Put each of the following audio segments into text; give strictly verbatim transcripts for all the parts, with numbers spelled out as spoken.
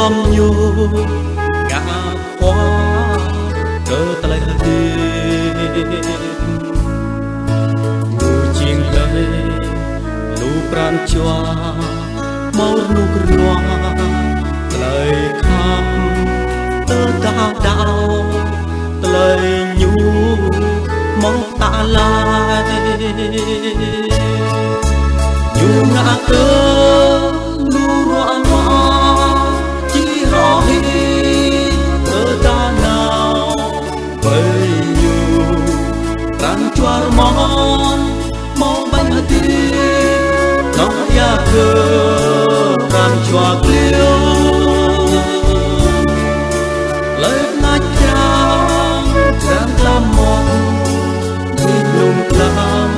Hơmâo ñu ngă khua kơ tơlơi hơdip. Ñu jing hlơi lu pran jua hơmâo rơnŭk rơnua, tơlơi khăp tơdah đaŏ, tơlơi ñu hơmâo tơlơi. Ñu ngă kơ lu ruă nuă či hroh hĭ tơdah nao. Ƀơi ñu pran jua rơmon hơmâo ƀañ hơdip, nao ia kơ pran jua kliu. Hlơi nač krăn, krăn tlam mơ̆n, ƀing lŏm tlam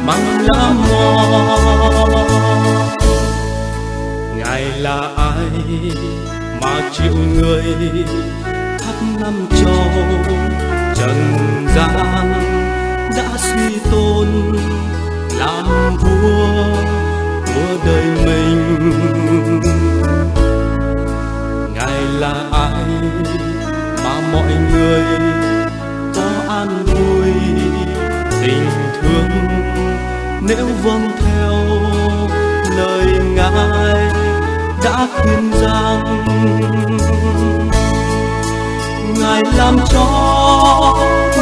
amăng tlam mơ̆n. Ngài là ai mà chịu người khắp năm châu trần gian, đã suy tôn làm vua của đời mình. Ngài là ai mà mọi người có an vui, tình thương nếu vâng theo lời Ngài đã khuyên rằng. Ngài làm cho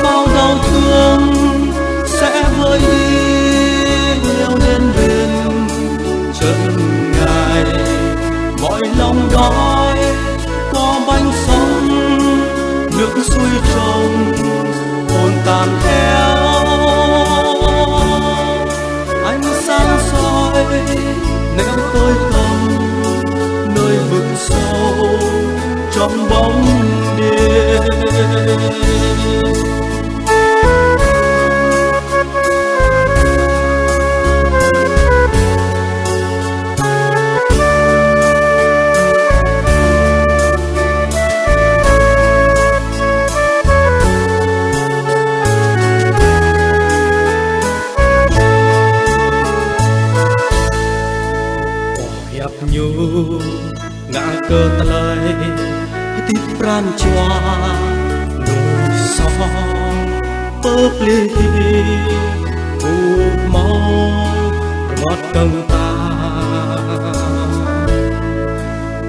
bao đau thương sẽ vơi đi, nếu đến bên chân Ngài, mọi lòng đói có bánh sống, nước sui trồng ôn tan theo. Ánh sáng soi nẻo tôi tâm, nơi vực sâu trong bóng đêm. Boh hiăp ñu ngă kơ tơlơi hơdip pran jua mơnuih soh pơplih hĭ, ƀu hơmâo rơngot kơ̆ng tah.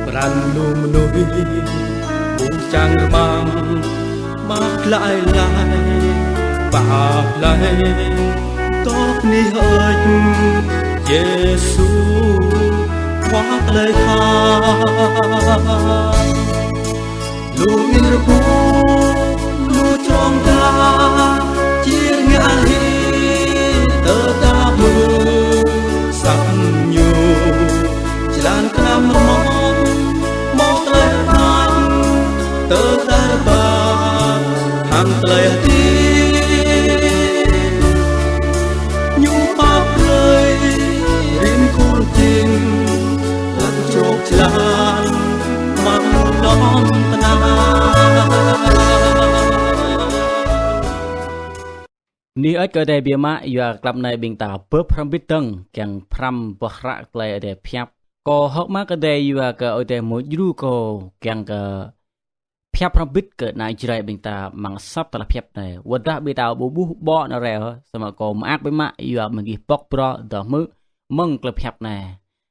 Pran lu mơnuih ƀu čang rơmang, mă glăi glăi, pă hlơi tŏk anih hơơč Yêsu Khua tơlơi khăp. Lu ƀing rơbŭ, lu čong ta, či rơngiă hĭ tơdah mơ̆ng asăp ñu. Jơlan kơnăm rơmon, hơmâo tơlơi pơhač, tơdah rơbat hăng tơlơi hơdip. Ñu pap brơi rĭm khul jing, lăng čŏk jơlan amăng lŏn tơnah. Bơni hơơč kơ Ơi Adai biă mă, yua kơ tlam anai ƀing ta bưp hrŏm hơbĭt dơ̆ng, kiăng pơhrăm boh hră tơlơi Ơi Adai pơhiăp. Kâo hơ̆k mơak kơ Ơi Adai yua kơ Ơi Adai hơmâo djru kâo kiăng kơ pơhiăp hrŏm hơbĭt kơ ană Jrai ƀing ta amăng asăp tơlơi pơhiăp anai. Wơ̆t dah ƀing ta ƀu ƀuh ƀô̆ anai rai ôh, samơ̆ kâo mơak biă mă yua mơ̆ng gih pŏk pơdrŏ dŏ hmư̆ mơ̆ng tơlơi pơhiăp anai.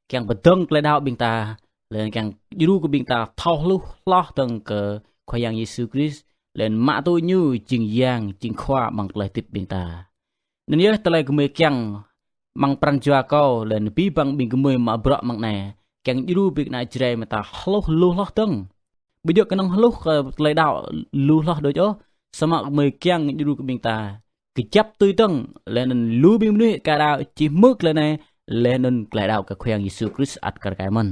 Kiăng pơdơ̆ng tơlơi đaŏ ƀing ta, laih anŭn kiăng djru kơ ƀing ta thâo hluh hloh dơ̆ng kơ Khua Yang Yêsu Krist, laih anŭn mă tŭ Ñu jing Yang, jing Khua amăng tơlơi hơdip ƀing ta. Anŭn yơh tơlơi gơmơi kiăng amăng pran jua kâo, laih anŭn abih bang ƀing gơmơi mă bruă amăng anai, kiăng djru ƀing ană Jrai mơ̆ ta hluh lu hloh dơ̆ng. Ƀu djơ̆ kơnơ̆ng hluh kơ tơlơi đaŏ lu hloh đôč ôh, samơ̆ gơmơi kiăng djru kơ ƀing ta kơjăp tui dơ̆ng, laih anŭn lu ƀing mơnuih ka đaŏ či hmư̆ tơlơi anai, laih anŭn tơlơi đaŏ kơ Khua Yang Yêsu Krist ăt kar kaĭ mơ̆n.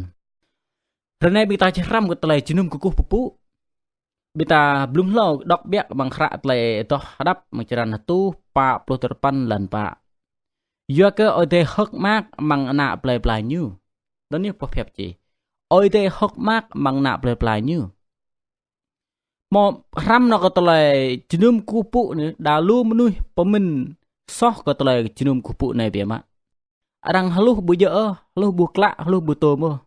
Hrơi anai ƀing ta či hrăm kơ tơlơi jơnum kơkuh pơpŭ. Ƀing ta blung hlâo đŏk ƀiă amăng hră Tơlơi Adoh Hơđăp amăng črăn hơtuh pă pluh duapăn lăn pă. Yua kơ Ơi Adai hơ̆k mơak amăng ană plơi pla Ñu. Anŭn yơh boh pơhiăp čih. Ơi Adai hơ̆k mơak amăng ană plơi pla Ñu. Hmâo hrăm nao kơ tơlơi jơnum kơkuh pơpŭ anai, đa lu mơnuih pơmĭn soh kơ tơlơi jơnum kơkuh pơpŭ anai biă mă. Arăng hluh ƀu djơ̆ ôh, hluh ƀu klă, hluh ƀu tôm ôh.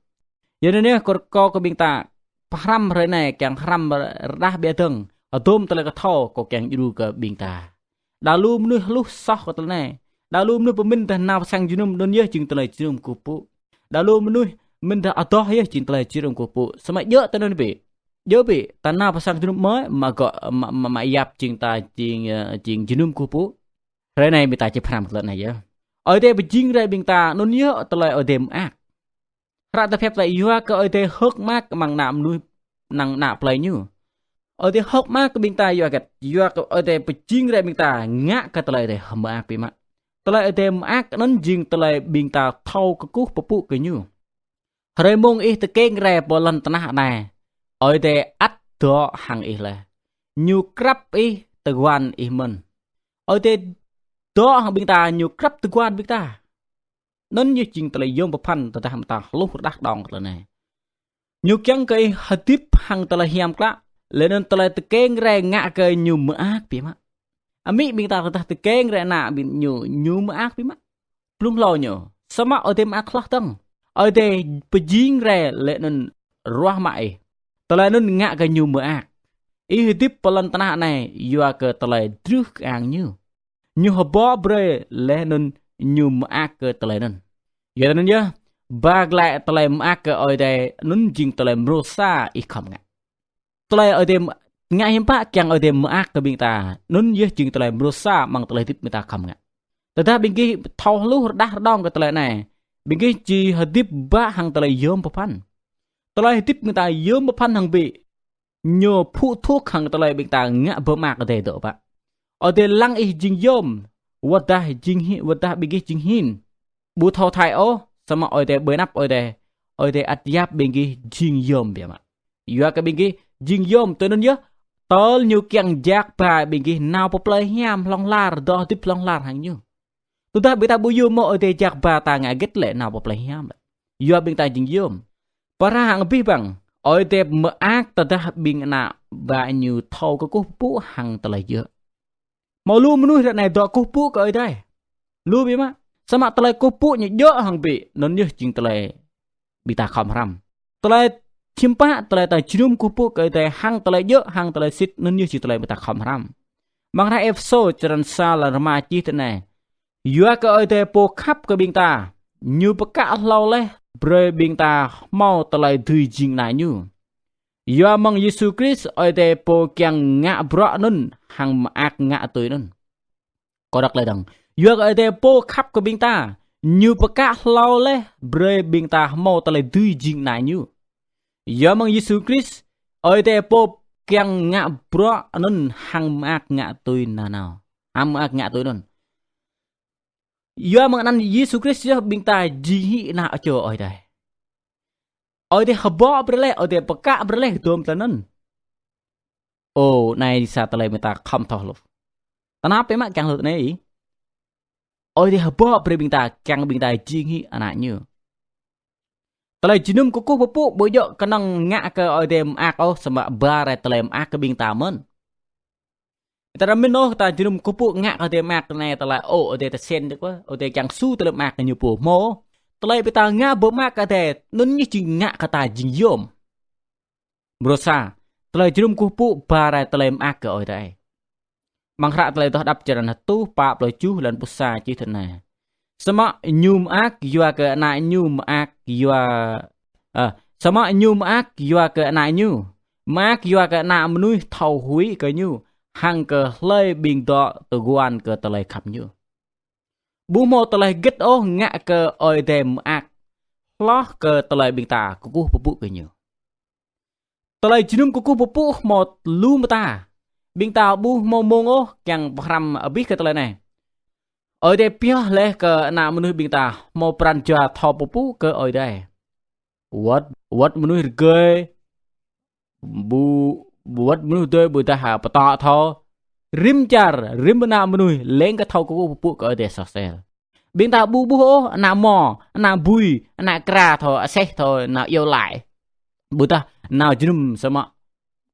Yua anŭn yơh kâo rơkâo kơ ƀing ta pơhrăm hrơi anai, kiăng hrăm rơđah ƀiă dơ̆ng, hơdôm tơlơi kơthâo kâo kiăng djru kơ ƀing ta. Đa lu mơnuih hluh soh kơ tơlơi anai. Đa lu mơnuih pơmĭn dah nao pơ sang jơnum anŭn yơh jing tơlơi jơnum kơkuh pơpŭ. Đa lu mơnuih mĭn dah adoh yơh jing tơlơi jơnum kơkuh pơpŭ. Samơ̆ djơ̆ tui anŭn bĕ. Djơ̆ bĕ, ta nao pơ sang jơnum mơ̆, mă gŏ, mă, mă, mă yap jing ta jing, ơ, jing jơnum kơkuh pơpŭ. Hrơi anai ƀing ta či pơhrăm kơ tơlơi anai yơh. Ơi Adai pơjing rai ƀing ta, anŭn yơh tơlơi Ơi Adai mơak. Hră tơpă laĭ yua kơ Ơi Adai hơ̆k mơak amăng ană mơnuih, amăng ană plei ñu. Ơi Adai hơ̆k mơak kơ ƀing ta yua hơget? Yua kơ Ơi Adai pơjing rai ƀing ta ngă kơ tơlơi Ơi Adai mơak biă mă. Tơlơi Ơi Adai mơak anŭn jing tơlơi ƀing ta thâo kơkuh pơpŭ kơ ñu. Hrơi mông ih tơkeng rai pơ lŏn tơnah anai, Ơi Adai ăt dŏ hăng ih laih. Ñu krăp ih tơguan ih mơ̆n. Ơi Adai dŏ hăng ƀing ta, ñu krăp tơguan ƀing ta. Anŭn yơh jing tơlơi yom pơphan tơdah mơta hluh rơđah kơđông tơlơi anai. Ñu kiăng kơ ih hơdip hăng tơlơi hiam klă, laih anŭn tơlơi tơkeng rai ngă kơ ñu mơak biă mă. Amĭ ƀing ta tơdah tơkeng rai ană ƀing ñu, ñu mơak biă mă. Blung hlâo ñu, samơ̆ Ơi Adai mơak hloh dơ̆ng. Ơi Adai pơjing rai laih anŭn ruah mă ih. Tơlơi anŭn ngă kơ ñu mơak. Ih hơdip pơ lŏn tơnah anai, yua kơ tơlơi drưh kơang ñu. Ñu hơbŏ brơi laih anŭn ñu mơak kơ tơlơi anŭn. Yua anŭn yơh, ba glaĭ tơlơi mơak kơ Ơi Adai anŭn jing tơlơi mrô sa ih khŏm ngă. Tơlơi Ơi Adai ngă hiư̆m pă kiăng Ơi Adai mơak kơ ƀing ta, anŭn yơh jing tơlơi mrô sa amăng tơlơi hơdip ƀing ta khŏm ngă. Tơdah ƀing gih thâo hluh rơđah rơđông kơ tơlơi anai, ƀing gih či hơdip ba hăng tơlơi yom pơphan. Tơlơi hơdip ƀing ta yom pơphan hăng bĕ, ñu pŭ thŭk hăng tơlơi ƀing ta ngă pơmơak Ơi Adai dŏ pă. Ơi Adai lăng ih jing yom, wơ̆t dah jing hi-, wơ̆t dah ƀing gih jing hin. Ƀu thâo thâo ôh, samơ̆ Ơi Adai ƀơi anăp Ơi Adai, Ơi Adai ăt yap ƀing gih jing yom biă mă. Yua kơ ƀing gih jing yom tui anŭn yơh, tơl ñu kiăng jak ba ƀing gih nao pơ plei hiam hlŏng lar, dŏ hơdip hlŏng lar hăng ñu. Tơdah ƀing ta ƀu yom mơ̆ Ơi Adai jak ba ta ngă hơget lĕ nao pơ plei hiam lĕ. Yua ƀing ta jing yom. Pơră hăng abih bang, Ơi Adai mơak tơdah ƀing ană bă ñu thâo kơkuh pơpŭ hăng tơlơi djơ̆. Hmâo lu mơnuih ră anai dŏ kơkuh pơpŭ kơ Ơi Adai. Lu biă mă. Samơ̆ tơlơi kơkuh pơpŭ ñu djơ̆ hăng bĕ, anŭn yơh jing tơlơi ƀing ta khŏm hrăm. Tơlơi hiư̆m pă, tơlơi ta jơnum kơkuh pơpŭ kơ Ơi Adai hăng tơlơi djơ̆, hăng tơlơi sĭt, anŭn yơh jing tơlơi ƀing ta khŏm hrăm. Amăng hră Êphêsô črăn sa lăn rơma čih tui anai. Yua kơ Ơi Adai pô khăp kơ ƀing ta, ñu pơkă hlâo laih brơi ƀing ta hmâo tơlơi dưi jing ană ñu. Yua mơ̆ng Yêsu Krist Ơi Adai pô kiăng ngă bruă anŭn hăng mơak ngă tui anŭn. Kâo đŏk laih dơ̆ng. Yua kơ Ơi Adai pô khăp kơ ƀing ta, ñu pơkă hlâo laih brơi ƀing ta hmâo tơlơi dưi jing ană ñu. Yua mơ̆ng Yêsu Krist, Ơi Adai pô kiăng ngă bruă anŭn hăng mơak ngă tui nanao. Hăng mơak ngă tui anŭn. Yua mơ̆ng anăn Yêsu Krist yơh ƀing ta jing hĭ ană čô Ơi Adai. Ơi Adai hơbŏ brơi laih, Ơi Adai pơkă brơi laih hơdôm tơlơi anŭn. Ơ, anai sa tơlơi ƀing ta khŏm thâo hluh. Tơnap biă mă kiăng hluh anai. Ơi Adai hơbŏ brơi ƀing ta, kiăng ƀing ta jing hĭ ană ñu. Tơlơi jơnum kơkuh pơpŭ ƀu djơ̆ kơnơ̆ng ngă kơ Ơi Adai mơak ôh, samơ̆ ba rai tơlơi mơak kơ ƀing ta mơ̆n. Ta rơmĭn ôh, ta jơnum kơkuh pơpŭ ngă kơ Ơi Adai mơak anai, ta laĭ ơ, Ơi Adai tơsĭn djơ̆ wơ̆t, Ơi Adai kiăng su tơlơi mơak kơ ñu pô hmâo. Tơlơi ƀing ta ngă pơmơak kơ Ơi Adai, anŭn yơh jing ngă kơ ta jing yom. Mrô sa, tơlơi jơnum kơkuh pơpŭ ba rai tơlơi mơak kơ Ơi Adai. Amăng hră Tơlơi Adoh Đăp črăn hơtuh pă pluh tơjuh lăn pluh sa čih tui anai. Samơ̆ ñu mơak yua kơ ană ñu mơak yua, ơ, samơ̆ ñu mơak yua kơ ană ñu, mơak yua kơ ană mơnuih thâo huĭ kơ ñu, hăng kơ hlơi ƀing dŏ tơguan kơ tơlơi khăp ñu. Ƀu hmâo tơlơi hơget ôh ngă kơ Ơi Adai mơak hloh kơ tơlơi ƀing ta kơkuh pơpŭ kơ ñu. Tơlơi jơnum kơkuh pơpŭ hmâo lu mơta. Ƀing ta ƀu hmâo mông ôh kiăng pơhrăm abih kơ tơlơi anai. Ơi Adai pioh laih kơ ană mơnuih ƀing ta hmâo pran jua thâo pơpŭ kơ Ơi Adai. Wơ̆t, wơ̆t mơnuih rơgơi, ƀu, wơ̆t mơnuih rơgơi ƀôdah pơtô thâo. Rĭm čar, rĭm ană mơnuih leng kơ thâo kơkuh pơpŭ kơ Ơi Adai soh sel. Ƀing ta ƀu ƀuh ôh, ană mơ̆, ană bui, ană kra thâo, aseh thâo, nao iâu laĭ. Ƀôdah nao jơnum samơ̆.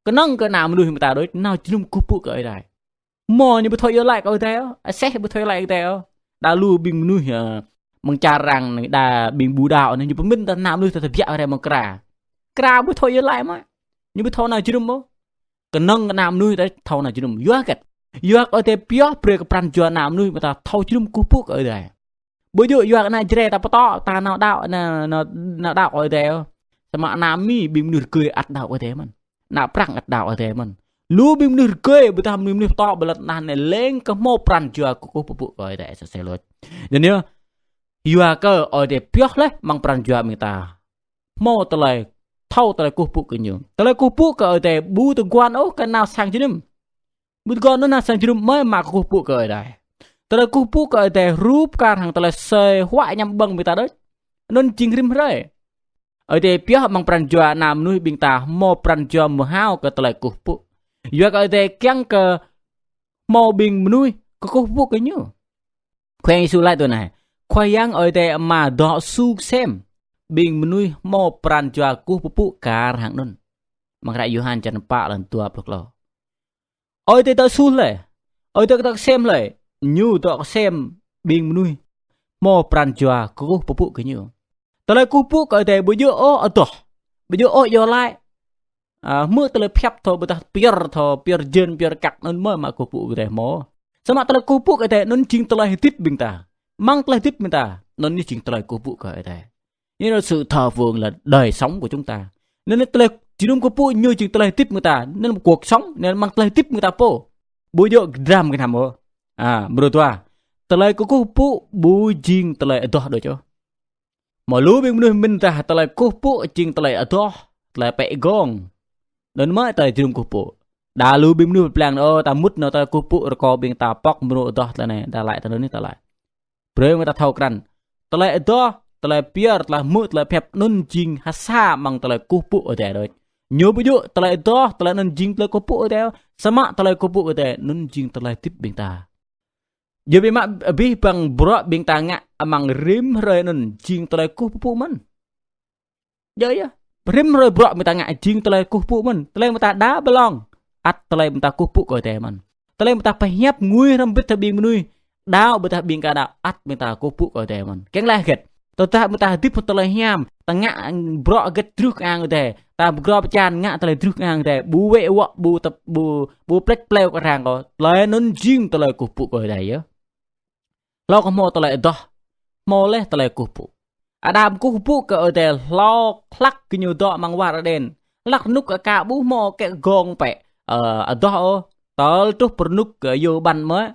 Kơnơ̆ng kơ ană mơnuih ƀing ta đôč, nao jơnum kơkuh pơpŭ kơ Ơi Adai. Mơ̆ ñu ƀu thâo iâu laĭ kơ Ơi Adai ôh, aseh ƀu thâo iâu laĭ kơ Ơi Adai ôh. Đa lu ƀing mơnuih, ơ, mơ̆ng čar arăng anai, đa ƀing ƀu đaŏ anai, ñu pơmĭn tơdah ană mơnuih ta tơbiă rai mơ̆ng kra. Kra ƀu thâo iâu laĭ mơ̆. Ñu ƀu thâo nao jơnum ôh. Kơnơ̆ng ană mơnuih đôč thâo nao jơnum. Yua hơget? Yua kơ Ơi Adai pioh brơi kơ pran jua ană mơnuih ƀing ta thâo jơnum kơkuh pơpŭ kơ Ơi Adai. Ƀu djơ̆ yua kơ ană Jrai ta pơtô, ta nao đaŏ, nao, nao, nao đaŏ Ơi Adai ôh. Samơ̆ ană Mi ƀing mơnuih rơgơi ăt đaŏ Ơi Adai mơ̆n. Ană Prăng ăt đaŏ Ơi Adai mơ̆n. Lu ƀing mơnuih rơgơi ƀôdah mơnuih, mơnuih pơtô ƀơi lŏn tơnah anai leng kơ hmâo pran jua kơkuh pơpŭ kơ Ơi Adai sa sel lôč. Anŭn yơh, yua kơ Ơi Adai pioh laih amăng pran jua ƀing ta hmâo tơlơi thâo tơlơi kơkuh pơpŭ kơ Ñu. Tơlơi kơkuh pơpŭ kơ Ơi Adai ƀu tơguan ôh kơ nao sang jơnum. Ƀu tơguan ôh nao sang jơnum mơ̆ mă kơkuh pơpŭ kơ Ơi Adai. Tơlơi kơkuh pơpŭ kơ Ơi Adai hrup kar hăng tơlơi asơi huă añăm ƀơ̆ng ƀing ta đôč. Anŭn jing rĭm hrơi. Ơi Adai pioh amăng pran jua ană mơnuih ƀing ta hmâo pran jua mơhao kơ tơlơi kơkuh pơpŭ. Yua kơ Ơi Adai kiăng kơ hmâo ƀing mơnuih kơkuh pơpŭ kơ Ñu. Khua Yang Yêsu laĭ tui anai: Khua Yang Ơi Adai Ama dŏ su kơsem ƀing mơnuih hmâo pran jua kơkuh pơpŭ kar hăng anŭn. Amăng hră Yôhan črăn pă, lăn dua pluh klâo. Ơi Adai dŏ su laih, Ơi Adai dŏ kơsem laih, Ñu dŏ kơsem ƀing mơnuih hmâo pran jua kơkuh pơpŭ kơ Ñu. Tơlơi kơkuh pơpŭ kơ Ơi Adai ƀu djơ̆ ôh adoh, ƀu djơ̆ ôh iâu laĭ, a, hmư̆ tơlơi pơhiăp thâo ƀôdah pơyơr thâo, pơyơr jên pơyơr kăk anŭn mơ̆ mă kơkuh pơpŭ kơ Ơi Adai, hmâo. Samơ̆ tơlơi kơkuh pơpŭ kơ Ơi Adai anŭn jing tơlơi hơdip ƀing ta. Amăng tơlơi hơdip ƀing ta, anŭn ñu jing tơlơi kơkuh pơpŭ kơ Ơi Adai. Ñu là sự thờ phượng là đời sống của chúng ta. Anŭn tơlơi jơnum kơkuh pơpŭ ñu jing tơlơi hơdip ƀing ta. Anŭn cuộc sống, anŭn amăng tơlơi hơdip ƀing ta pô. Ƀu djơ̆ dram kơ hnam ôh. A, mrô dua. Tơlơi kơkuh pơpŭ ƀu jing tơlơi adoh đôč ôh. Mơ̆ lu ƀing mơnuih mĭn dah tơlơi kơkuh pơpŭ jing tơlơi adoh, tơlơi pĕ gong. Anŭn mơ̆ tơlơi jơnum kơkuh pơpŭ. Đa lu ƀing mơnuih pơblang, ơ, ta mŭt nao tơlơi kơkuh pơpŭ rơkâo ƀing ta pŏk mrô adoh tơlơi anai, ta laĭ tơlơi anŭn ta laĭ. Brơi mơ̆ ta thâo krăn. Tơlơi adoh, tơlơi pơyơr, tơlơi hmư̆, tơlơi pơhiăp anŭn jing ha sa amăng tơlơi kơkuh pơpŭ Ơi Adai đôč. Ñu ƀu djơ̆ tơlơi adoh, tơlơi anŭn jing tơlơi kơkuh pơpŭ Ơi Adai, samơ̆ tơlơi kơkuh pơpŭ Ơi Adai anŭn jing tơlơi hơdip ƀing ta. Yua ƀiă mă abih bang bruă ƀing ta ngă amăng rĭm hrơi anŭn jing tơlơi kơkuh pơpŭ mơ̆n. Yơh, yơh. Rĭm hrơi bruă ƀing ta ngă jing tơlơi kơkuh pơpŭ mơ̆n. Tơlơi ƀing ta đaŏ ƀơi lŏn, ăt tơlơi ƀing ta kơkuh pơpŭ kơ Ơi Adai mơ̆n. Tơlơi ƀing ta pơhiăp ngui hrŏm hơbĭt hăng ƀing mơnuih, đaŏ ƀôdah ƀing aka đaŏ, ăt ƀing ta kơkuh pơpŭ kơ Ơi Adai mơ̆n. Kiăng laĭ hơget? Tơdah ƀing ta hơdip hăng tơlơi hiam, ta ngă bruă hơget drưh kơang Ơi Adai, ta pơgrô pơčan ngă tơlơi drưh kơang Ơi Adai, ƀu wĕ wŏ, ƀu tơp, ƀu, ƀu plĕč pleo kơ arăng ôh, tơlơi anŭn jing tơlơi kơkuh pơpŭ kơ Ơi Adai yơh. Hlâo kơ hmâo tơlơi adoh, hmâo laih tơlơi kơkuh pơpŭ. Adam kơkuh pơpŭ kơ Ơi Adai hlâo hlăk gơñu dŏ amăng war Êđen. Hlăk rơnŭk aka ƀu hmâo kĕ gong pĕ, ơ, adoh ôh, tơl truh pơ rơnŭk kơ yô ƀăn mơ̆,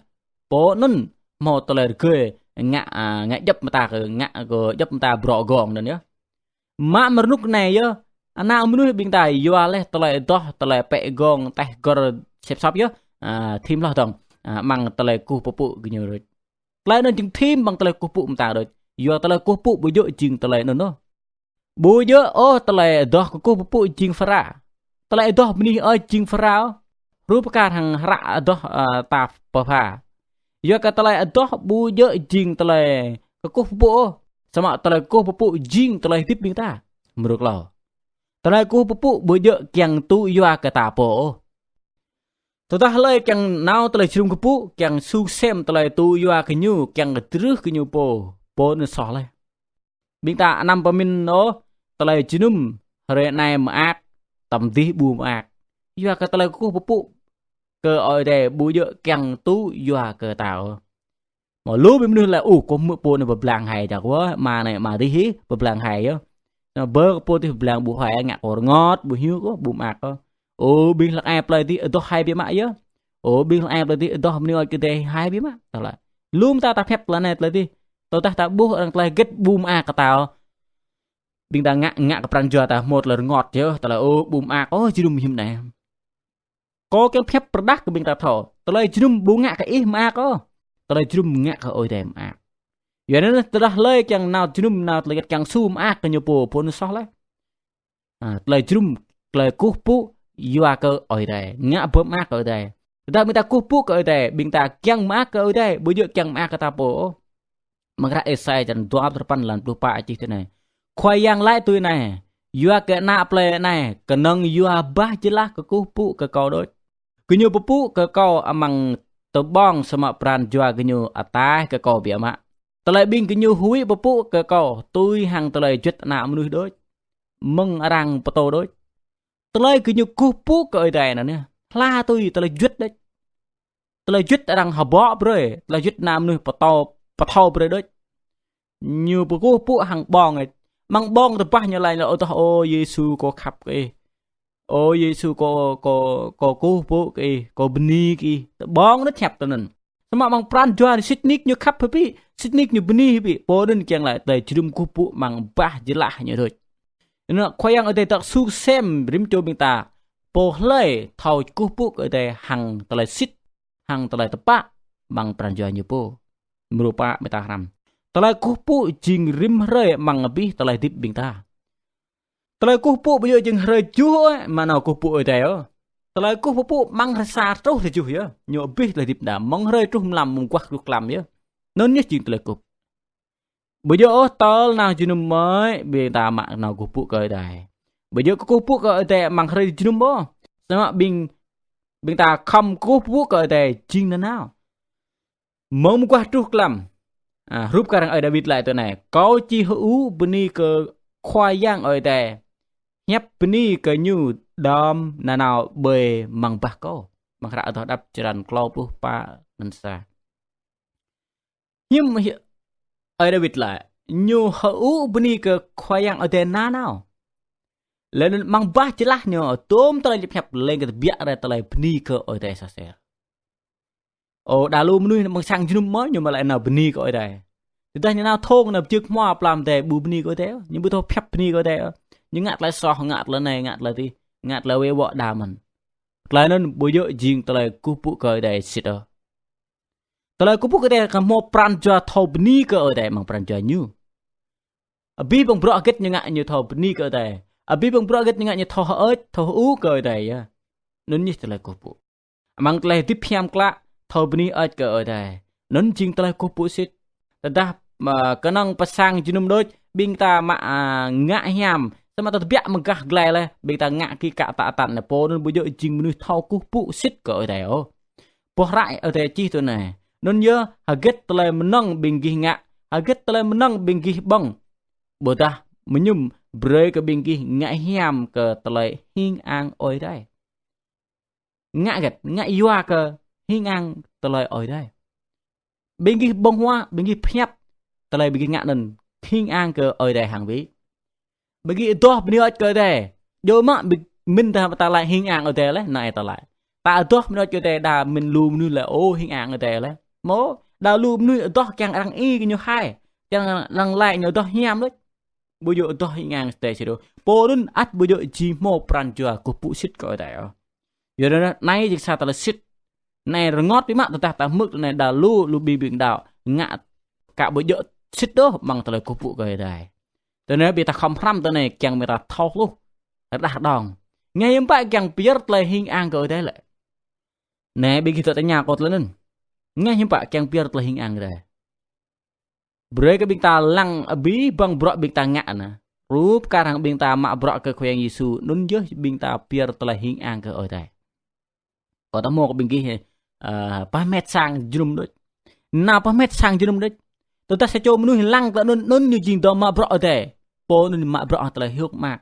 pô anŭn hmâo tơlơi rơgơi ngă, a, ngă djŏp mơta kơ, ngă kơ djŏp mơta bruă gong anŭn yơh. Mă mơ̆ rơnŭk anai yơh, ană mơnuih ƀing ta yua laih tơlơi adoh, tơlơi pĕ gong, teh gor sĕp sŏp yơh, a, thim hloh dơ̆ng, a, amăng tơlơi kơkuh pơpŭ gơñu đôč. Tơlơi anŭn jing thim amăng tơlơi kơkuh pơpŭ mơta đôč. Yua tơlơi kơkuh pơpŭ ƀu djơ̆ jing tơlơi anŭn ôh. Ƀu djơ̆ ôh tơlơi adoh kơkuh pơpŭ jing phara. Tơlơi adoh bơni ơi jing phara ôh. Hrup kar hăng hră adoh, a, ta pơpha. Yua kơ tơlơi adoh ƀu djơ̆ jing tơlơi kơkuh pơpŭ ôh. Samơ̆ tơlơi kơkuh pơpŭ jing tơlơi hơdip ƀing ta. Mrô klâo. Tơlơi kơkuh pơpŭ ƀu djơ̆ kiăng tŭ yua kơ ta pô ôh. Tơdah hlơi kiăng nao tơlơi jơnum kơkuh pơpŭ, kiăng su sem tơlơi tŭ yua kơ ñu, kiăng kơdrưh kơ ñu pô, pô anŭn soh laih. Ƀing ta anăm pơmĭn ôh, tơlơi jơnum hrơi anai mơak, tơdang dih ƀu mơak. Yua kơ tơlơi kơkuh pơpŭ kơ Ơi Adai ƀu djơ̆ kiăng tŭ yua kơ ta ôh. Mơ̆ lu ƀing mơnuih laĭ, ơ, kâo hmư̆ pô anai pơblang hai dah kâo, ama anai ama dih hĭ pơblang hai yơh. Samơ̆ bơ kơ pô dih pơblang ƀu hai, ngă kâo rơngot, ƀu hiư̆m kâo, ƀu mơak kâo. Ơ, ƀing hlăk ai plơi dih adoh hai biă mă yơh. Ơ, ƀing hlăk ai plơi dih adoh bơni ơi kơ Ơi Adai hai biă mă. Ta laĭ. Lu mơta ta pơhiăp tơlơi anai tơlơi dih. Tơdah ta ƀuh arăng tơlơi hơget ƀu mơak kơ ta ôh. Ƀing ta ngă, ngă kơ pran jua ta hmâo tơlơi rơngot yơh, ta laĭ, ơ, ƀu mơak ôh, jơnum hiư̆m anai. Kâo kiăng pơhiăp pơrơđah kơ ƀing ta thâo. Tơlơi jơnum ƀu ngă kơ ih mơak ôh. Tơlơi jơnum ngă kơ Ơi Adai mơak. Yua anŭn tơdah hlơi kiăng nao jơnum nao tơlơi hơget kiăng su mơak kơ ñu pô, pô anŭn soh laih. A, tơlơi jơnum, tơlơi kơkuh pơpŭ yua kơ Ơi Adai. Ngă pơmơak kơ Ơi Adai. Tơdah ƀing ta kơkuh pơpŭ kơ Ơi Adai, ƀing ta kiăng mơak kơ Ơi Adai, ƀu djơ̆ kiăng mơak kơ ta pô ôh. Amăng hră Êsai črăn dua pluh dua păn lăn pluh pă čih tui anai. Khua Yang laĭ tui anai, yua kơ ană plơi anai, kơnơ̆ng yua bah jơlah kơkuh pơpŭ kơ kâo đôč. Gơñu pơpŭ kơ kâo amăng tơƀơ̆ng samơ̆ pran jua gơñu ataih kơ kâo biă mă. Tơlơi ƀing gơñu huĭ pơpŭ kơ kâo tui hăng tơlơi juăt ană mơnuih đôč. Mơ̆ng arăng pơtô đôč. Tơlơi kơ ñu kơkuh pơpŭ kơ Ơi Adai anŭn yơh. Hla tui tơlơi juăt đôč. Tơlơi juăt arăng hơbŏ brơi, tơlơi juăt ană mơnuih pơtô, pơthâo brơi đôč. Ñu pơkuh pơpŭ hăng ƀơ̆ng đôč. Amăng ƀơ̆ng tơpă ñu laĭ lĕ: Ơ tơh, ơ Yêsu, kâo khăp kơ ih. Ơ Yêsu, kâo, kâo, kâo kơkuh pơpŭ kơ ih, kâo bơni kơ ih. Tơƀơ̆ng đôč hiăp tui anŭn. Samơ̆ amăng pran jua sĭt nik ñu khăp hơbĭ, sĭt nik ñu bơni hơbĭ. Pô anŭn kiăng laĭ tơlơi jơnum kơkuh pơpŭ amăng bah jơlah ñu đôč. Anŭn Khua Yang Ơi Adai tơ̆k su sem rĭm čô ƀing ta. Pô hlơi thâo kơkuh pơpŭ kơ Ơi Adai hăng tơlơi sĭt, hăng tơlơi tơpă amăng pran jua ñu pô. Mrô pă ƀing ta hrăm. Tơlơi kơkuh pơpŭ jing rĭm hrơi amăng abih tơlơi hơdip ƀing ta. Tơlơi kơkuh pơpŭ ƀu djơ̆ jing hrơi tơjuh ôh, mơ̆ nao kơkuh pơpŭ Ơi Adai ôh. Tơlơi kơkuh pơpŭ amăng hrơi sa truh hrơi tơjuh yơh. Ñu abih tơlơi hơdip đa, mơ̆ng hrơi truh mlam, mơguah truh mlam yơh. Anŭn yơh jing tơlơi kơkuh. Ƀu djơ̆ ôh tơl nao jơnum mơ̆i, ƀing ta mă nao kơkuh pơpŭ kơ Ơi Adai. Ƀu djơ̆ kơkuh pơpŭ kơ Ơi Adai amăng hrơi jơnum ôh. Samơ̆ ƀing, ƀing ta khŏm kơkuh pơpŭ kơ Ơi Adai jing nanao. Mơ̆ng mơguah truh mlam. A, hrup kar hăng ơi Dawid laĭ tui anai: Kâo či hơư̆ bơni kơ Khua Yang Ơi Adai, hiăp bơni kơ ñu đơ̆m nanao ƀơi amăng bah kâo. Amăng hră Adoh Đăp črăn klâo pluh pă, anăn sa. Hiư̆m hi-, ơi Dawid laĭ, ñu hơư̆ bơni kơ Khua Yang Ơi Adai nanao. Laih anŭn amăng bah jơlah ñu, tôm tơlơi ñu pơhiăp leng kơ tơbiă rai tơlơi bơni kơ Ơi Adai sa ser. Ơ, đa lu mơnuih amăng sang jơnum mơ̆ ñu mă laĭ nao bơni kơ Ơi Adai. Tơdah ñu nao thong, nao pơjưk hmua plăm Ơi Adai, ƀu bơni kơ Ơi Adai ôh. Ñu ƀu thâo pơhiăp bơni kơ Ơi Adai ôh. Ñu ngă tơlơi soh, ngă tơlơi anai, ngă tơlơi adih, ngă tơlơi wĕ wŏ đa mơ̆n. Tơlơi anŭn ƀu djơ̆ jing tơlơi kơkuh pơpŭ kơ Ơi Adai sĭt ôh. Tơlơi kơkuh pơpŭ kơ Ơi Adai kơ hmâo pran jua thâo bơni kơ Ơi Adai amăng pran jua ñu. Abih bang bruă hơget ñu ngă ñu thâo bơni kơ Ơi Adai. Abih bang bruă hơget ñu ngă ñu thâo hơơč, thâo hơư̆ kơ Ơi Adai yơh. Anŭn yơh tơlơi kơkuh pơpŭ. Amăng tơlơi hơdip hiam klă, thâo bơni hơơč kơ Ơi Adai. Anŭn jing tơlơi kơkuh pơpŭ sĭt. Tơdah, a, kơnơ̆ng pơ sang jơnum đôč, ƀing ta mă, a, ngă hiam, samơ̆ ta tơbiă mơ̆ng gah glai laih, ƀing ta ngă kĭ kă tă tăn, pô anŭn ƀu djơ̆ jing mơnuih thâo kơkuh pơpŭ sĭt kơ Ơi Adai ôh. Boh hră Ơi Adai čih tui anai: Anŭn yơh, hơget tơlơi mơnơ̆ng ƀing gih ngă, hơget tơlơi mơnơ̆ng ƀing gih ƀơ̆ng, ƀôdah mơñum, brơi kơ ƀing gih ngă hiam kơ tơlơi hing ang Ơi Adai. Ngă hơget, ngă yua kơ hing ang tơlơi Ơi Adai. Ƀing gih ƀơ̆ng huă, ƀing gih pơhiăp, tơlơi ƀing gih ngă anŭn hing ang kơ Ơi Adai hăng bĭ. Ƀing gih adoh bơni hơơč kơ Ơi Adai. Djơ̆ mơ̆ ƀing, mĭn ta, ta laĭ hing ang Ơi Adai laih, anai ta laĭ. Ta adoh bơni hơơč kơ Ơi Adai, đa mĭn lu mơnuih laĭ ơ hing ang Ơi Adai laih. Mơ̆, đa lu mơnuih adoh kiăng arăng ih kơ ñu hai. Kiăng arăng laĭ ñu adoh hiam laih. Ƀu djơ̆ adoh hing ang Ơi Adai sĭt ôh. Pô anŭn ăt ƀu djơ̆ či hmâo pran jua kơkuh pơpŭ sĭt kơ Ơi Adai ôh. Yua anŭn anai jing sa tơlơi sĭt. Anai rơngot biă mă tơdah ta hmư̆ tui anai đa lu, lu ƀing ƀing đaŏ ngă kơ ƀu djơ̆ sĭt ôh amăng tơlơi kơkuh pơpŭ kơ Ơi Adai. Tui anai ƀing ta khŏm hrăm tui anai kiăng ƀing ta thâo hluh rơđah rơđông. Ngă hiư̆m pă kiăng pơyơr tơlơi hing ang kơ Ơi Adai lĕ. Anai ƀing gih tơña kâo tơlơi anŭn. Ngă hiư̆m pă kiăng pơyơr tơlơi hing ang Ơi Adai. Brơi kơ ƀing ta lăng abih bang bruă ƀing ta ngă anai. Rup kar hăng ƀing ta mă bruă kơ Khua Yang Yêsu, anŭn yơh ƀing ta pơyơr tơlơi hing ang kơ Ơi Adai. Kâo ta hmâo kơ ƀing gih, ơ, pơhmet sang jơnum đôč. Nao pơhmet sang jơnum đôč. Tơdah sa čô mơnuih lăng tơlơi anŭn, anŭn ñu jing dŏ mă bruă Ơi Adai. Pô anŭn mă bruă tơlơi hiôk mơak.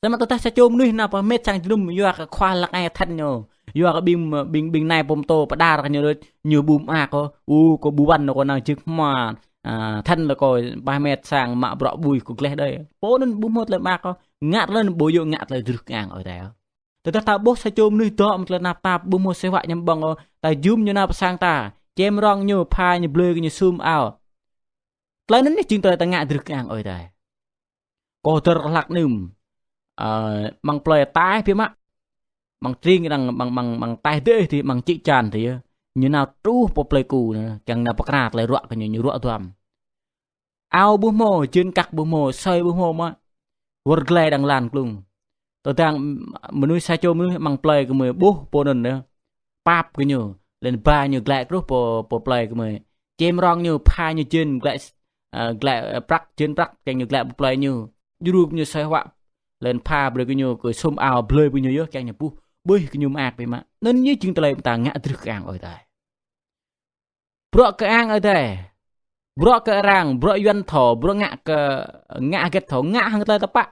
Samơ̆ tơdah sa čô mơnuih nao pơhmet sang jơnum yua kơ khua lăng ai thăn ñu. Yua kơ ƀing, ƀing, ƀing nai pơtô pơđar kơ ñu đôč, ñu ƀu mơak ôh. Ơ, kâo ƀu wăn ôh, kâo nao jưk hmua, a, thăn lĕ kâo pơhmet sang mă bruă ƀui kâo gleh đơi. Pô anŭn ƀu hmâo tơlơi mơak ôh. Ngă tơlơi anŭn ƀu djơ̆ ngă tơlơi drưh kơang Ơi Adai ôh. Tơdah ta ƀuh sa čô mơnuih dŏ amăng tơlơi tơnap tap, ƀu hmâo asơi huă ñăm ƀơ̆ng ôh, ta jum ñu nao pơ sang ta, čem rong ñu, pha ñu, blơi kơ ñu, sum ao. Tơlơi anŭn yơh jing tơlơi ta ngă drưh kơang Ơi Adai. Kâo hơdơr hlak anŭn, ơ, amăng plơi Taih biă mă. Amăng tring arăng, amăng, amăng, amăng Taih dêh dih, amăng Čư̆ Čan dih yơh. Ñu nao truh pơ Plơi Ku anai, kiăng nao pơkra tơlơi ruă kơ ñu, ñu ruă duăm. Ao ƀu hmâo, jên kăk ƀu hmâo, asơi ƀu hmâo mơ̆. Wơr glai đang lan klung. Tơdang mơnuih sa čô mơnuih amăng plơi gơmơi ƀuh pô anŭn yơh. Pap kơ ñu, laih anŭn ba ñu glaĭ truh pơ, pơ plơi gơmơi. Čem rong ñu, pha ñu jên glaĭ, ơ, glaĭ, ơ, prăk, jên prăk, kiăng ñu glaĭ pơ plơi ñu. Djru kơ ñu asơi huă, laih anŭn pha brơi kơ ñu, kơ sum ao blơi brơi ñu yơh, kiăng ñu ƀuh. Ƀuh kơ ñu mơak biă mă. Anŭn yơh jing tơlơi ta ngă drưh kơang Ơi Adai. Bruă kơ ang Ơi Adai. Bruă kơ arăng, bruă Yuăn thâo, bruă ngă kơ, ngă hơget thâo, ngă hăng tơlơi tơpă.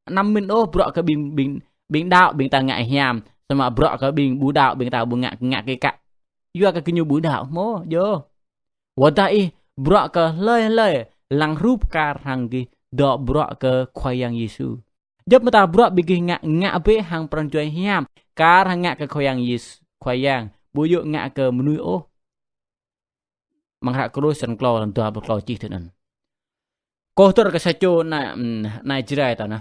Anăm mĭn ôh bruă kơ ƀing, ƀing, ƀing đaŏ ƀing ta ngă hiam, samơ̆ bruă kơ ƀing ƀu đaŏ ƀing ta ƀu ngă, ngă kơ kă. Yua kơ gơñu ƀu đaŏ mơ̆, yơh. Wơ̆t dah ih bruă kơ hlơi hlơi lăng hrup kar hăng gih dŏ bruă kơ Khua Yang Yêsu. Djŏp mơta bruă ƀing gih ngă, ngă bĕ hăng pran jua hiam, kar hăng ngă kơ Khua Yang Yêsu, Khua Yang, ƀu djơ̆ ngă kơ mơnuih ôh. Amăng hră Kôlôs črăn klâo, lăn dua pluh klâo čih tui anŭn. Kâo hơdơr kơ sa čô ană, ană Jrai ta anai.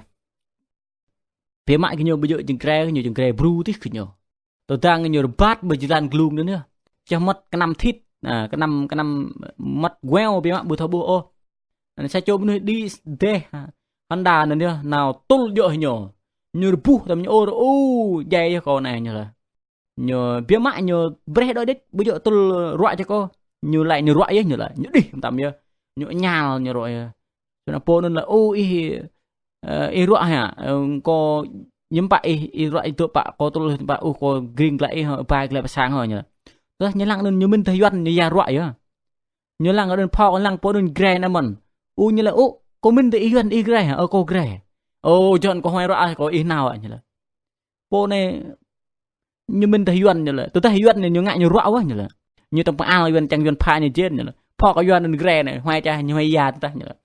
Biă mă gơñu ƀu djơ̆ jing Jrai, gơñu jing Jrai Bru tih gơñu. Tơdang gơñu rơbat ƀơi jơlan glung anŭn yơh. Čah mơmŏt kơnăm thit, anai, kơnăm, kơnăm mơmŏt gueo biă mă ƀu thâo ƀuh ôh. Anai sa čô mơnuih đĭ dêh, Honda anŭn yơh, nao tŭl djơ̆ ñu. Ñu rơbuh tơm ñu ôr, ơ, djai yơh kâo anai ñu laĭ. Ñu biă mă ñu brơi đôč đĕč, ƀu djơ̆ tŭl ruă čơ kâo. Ñu laĭ ñu ruă yơh ñu laĭ. Ñu đih tơm yơh. Ñu ñal ñu ruă yơh. Samơ̆ pô anŭn laĭ, ơ, ih, ơ, ih ruă hă? Ơ, kâo ñăm pă ih, ih ruă ih dŏ pă, kâo tŭl pă, ơ, kâo gring glaĭ ih, bai glaĭ pơ sang hŏ ñu laĭ. Tơdah ñu lăng anŭn ñu mĭn tơdah Yuan ñu ya ruă yơh. Ñu lăng anŭn phŏ, lăng pô anŭn Jrai anai mơ̆n. Ơ, ñu laĭ, ơ, kâo mĭn tơdah ih Yuan ih Jrai hă? Ơ, kâo Jrai. Ơ, jơ̆n kâo huai ruă, kâo ih nao hă ñu laĭ. Pô anai ñu mĭn tơdah Yuan ñu laĭ. Tơdah Yuan ñu ngă ñu ruă wơ̆t ñu laĭ. Ñu tơm pơal Yuan čang Yuan pha ñu jên ñu laĭ. Phŏ kơ Yuan anŭn Jrai anai, huai čah ñu huai ya tơdah ñu laĭ.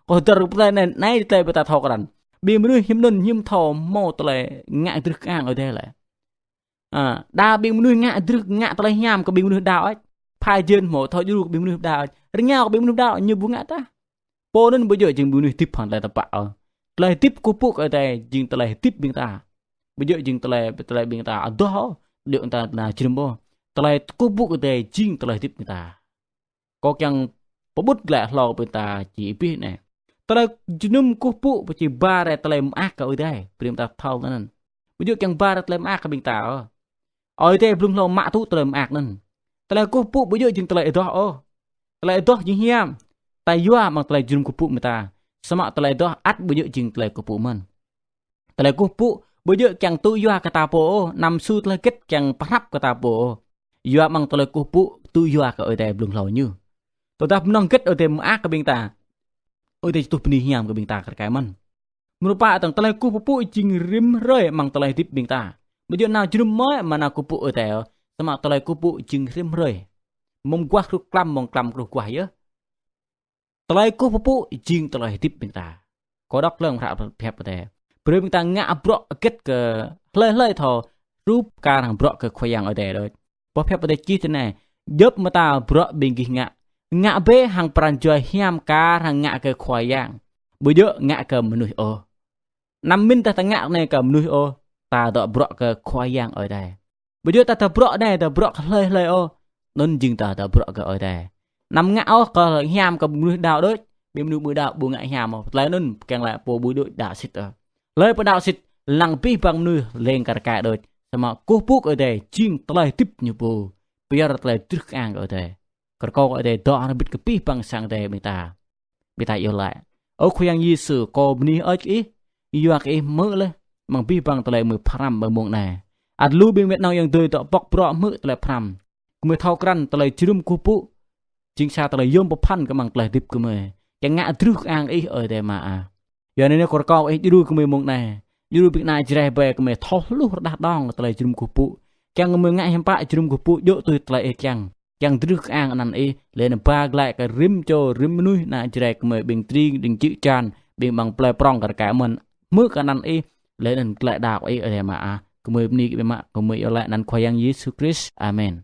Kâo hơdơr pơtơi anai, anai tơlơi ƀing ta thâo krăn. Ƀing mơnuih hiư̆m anŭn hiư̆m thâo hmâo tơlơi ngă drưh kơang Ơi Adai lĕ. A, đa ƀing mơnuih ngă drưh, ngă tơlơi hiam kơ ƀing mơnuih đaŏ ôh. Pha jên hmâo thâo djru kơ ƀing mơnuih đaŏ ôh. Rơngiao kơ ƀing mơnuih đaŏ ñu ƀu ngă tah. Pô anŭn ƀu djơ̆ jing ƀing mơnuih hơdip hăng tơlơi tơpă ôh. Tơlơi hơdip kơkuh pơpŭ kơ Ơi Adai jing tơlơi hơdip ƀing ta. Ƀu djơ̆ jing tơlơi, tơlơi ƀing ta adoh ôh, djơ̆ ƀing ta na jrĭm ôh. Tơlơi kơkuh pơpŭ kơ Ơi Adai jing tơlơi hơdip ƀing ta. Kâo kiăng pơƀut glaĭ hlâo ƀing ta či abih anai. Tơlơi jơnum kơkuh pơpŭ či ba rai tơlơi mơak kơ Ơi Adai. Brơi ƀing ta thâo tui anŭn. Ƀu djơ̆ kiăng ba rai tơlơi mơak kơ ƀing ta ôh. Ơi Adai blung hlâo mă tŭ tơlơi mơak anŭn. Tơlơi kơkuh pơpŭ ƀu djơ̆ jing tơlơi adoh ôh. Tơlơi adoh jing hiam. Ta yua amăng tơlơi jơnum kơkuh pơpŭ ƀing ta. Samơ̆ tơlơi adoh ăt ƀu djơ̆ jing tơlơi kơkuh pơpŭ mơ̆n. Tơlơi kơkuh pơpŭ ƀu djơ̆ kiăng tŭ yua kơ ta pô ôh, anăm su tơlơi hơget kiăng pơhrăp kơ ta pô ôh. Yua amăng tơlơi kơkuh pơpŭ tŭ yua kơ Ơi Adai blung hlâo ñu. Tơdah mơnơ̆ng hơget Ơi Adai mơak kơ ƀing ta, Ơi Adai či tuh bơni hiam kơ ƀing ta kar kaĭ mơ̆n. Mơ̆ rơpa tơ̆ng tơlơi kơkuh pơpŭ jing rĭm hrơi amăng tơlơi hơdip ƀing ta. Ƀu djơ̆ nao jơnum mơ̆ mơ̆ nao kơkuh pơpŭ Ơi Adai ôh, samơ̆ tơlơi kơkuh pơpŭ jing rĭm hrơi. Mơ̆ng guah kru klăm, mơ̆ng klăm kru guah yơh. Tơlơi kơkuh pơpŭ jing tơlơi hơdip ƀing ta. Kâo đŏk lăng hră pơhiăp Ơi Adai. Brơi ƀing ta ngă bruă hơget kơ hlơi hlơi thâo hrup kar hăng bruă kơ Khua Yang Ơi Adai đôč. Pơhiăp Ơi Adai čih tui anai: Djŏp mơta bruă ƀing gih ngă, ngă bĕ hăng pran jua hiam kar hăng ngă kơ Khua Yang, ƀu djơ̆ ngă kơ mơnuih ôh. Anăm mĭn tơdah ta ngă anai kơ mơnuih ôh, ta dŏ bruă kơ Khua Yang Ơi Adai. Ƀu djơ̆ ta dŏ bruă anai, dŏ bruă kơ hlơi hlơi ôh, anŭn jing ta dŏ bruă kơ Ơi Adai. Anăm ngă ôh kơ hiam kơ mơnuih đaŏ đôč, ƀing mơnuih ƀu đaŏ ƀu ngă hiam ôh. Tơlơi anŭn kiăng laĭ pô ƀu djơ̆ đaŏ sĭt ôh. Hlơi pô đaŏ sĭt, lăng abih bang mơnuih lêng kar kaĭ đôč. Samơ̆ kơkuh pơpŭ kơ Ơi Adai jing tơlơi hơdip ñu pô. Pơyơr tơlơi drưh kơang kơ Ơi Adai. Kơ rơkâo kơ Ơi Adai dŏ hrŏm hơbĭt kơ abih bang sang Ơi Adai ƀing ta. Ƀing ta iâu laĭ: Ơ Khua Yang Yêsu, kâo bơni hơơč kơ Ih, yua kơ Ih hmư̆ laih amăng abih bang tơlơi gơmơi pơhrăm ƀơi mông anai. Ăt lu ƀing met nong ayŏng adơi dŏ pŏk bruă hmư̆ tơlơi pơhrăm. Gơmơi thâo krăn tơlơi jơnum kơkuh pơpŭ jing sa tơlơi yôm pơphan kơ amăng tơlơi hơdip gơmơi. Kiăng ngă drưh kơang Ih Ơi Adai mơak. Yua anai kâo rơkâo Ih djru gơmơi mông anai. Djru ƀing ană Jrai ƀai gơmơi thâo hluh rơđah đong tơlơi jơnum kơkuh pơpŭ. Kiăng gơmơi ngă hiam pă jơnum kơkuh pơpŭ djơ̆ tui tơlơi Ih kiăng. Kiăng drưh kơang anăn Ih, laih anŭn ba glaĭ kơ rĭm čô rĭm mơnuih ană Jrai gơmơi ƀing tring, ƀing čư̆ čan, ƀing amăng plơi prŏng kar kaĭ mơ̆n, hmư̆ kơ anăn Ih, laih anŭn glaĭ đaŏ kơ Ih Ơi Adai mơak. Gơmơi bơni kơ Ih mơ̆, gơmơi iâu laĭ anăn Khua Yang Yêsu Krist. Amen.